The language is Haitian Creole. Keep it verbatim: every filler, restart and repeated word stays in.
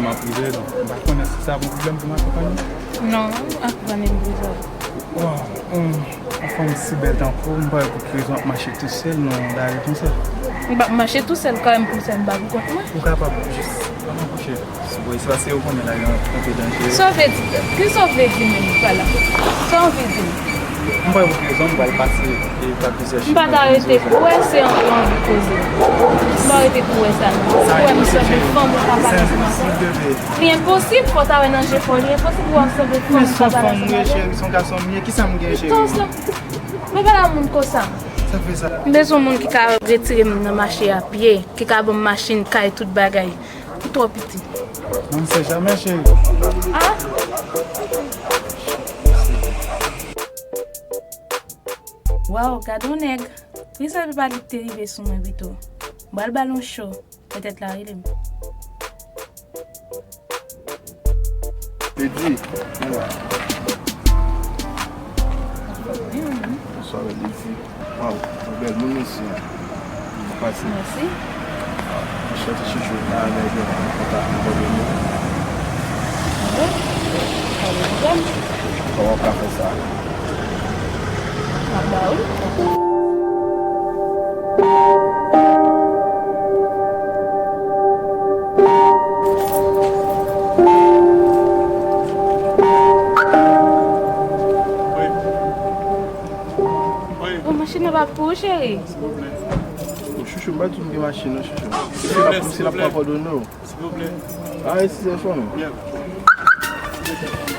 M ap rive, donk, m pa konnen si sa ap yon pwoblèm pou m akonpanye w. Non, akonpanye m pou sa. Waw, yon fanm si bèl tankou w, m pa wè pou ki rezon w ap mache tousèl nan lari konsa. M p ap mache tousèl, kay m pou sèl, m pa pou kont mwen. Ou kapab jis, ann kouche. Bon, sa se ou konnen lari an anpil danje. Sa w vle di? Kisa w vle di menm pa la? Sa w vle di m? M pa wè pou ki rezon m pral pase e pa plizyè chif. M pa ta rete pou wè se anvi anvi koze. M pa rete pou wè sa non. Pou wè m sanble fanm ou ka pale sou mwen. Li enposib, fò w ta wè nan je fò, li enposib pou w ap sanble fanm ou ka pale sou mwen. Men se yon fanm m ye, cheri, se yon gason m ye, kisa m gen, cheri? Pito sa. Men pa la moun konsa. Sa fè sa. M bezwen moun ki ka retire m nan mache a pye, ki ka ban m machin, kay, tout bagay. Ou twò piti. On ne sait jamais, cheri. Ah! Waw, gad on nèg. Kisa li pa li te rive sou mwen pito. M pral ba l on cho. Petèt l a rele m. Lady, anba. Bonswa, Lady. Waw, yon bèl moun, mesye. Mèsi. Mèsi. Mwen chante chouchou nan nèg yo nan kontak pou mwen vini. Wi. Pa gen pwoblèm. Kòman w ka fè sa? M ap ba ou. Wi. Wi. Bon, machin nan pa pou ou, cheri. Silvouplè. O, chouchou, m pa di w m gen machin, non, chouchou. Si l ap, si l ap pran kòdone w. Silvouplè. A, e si se fò, non? Yeah.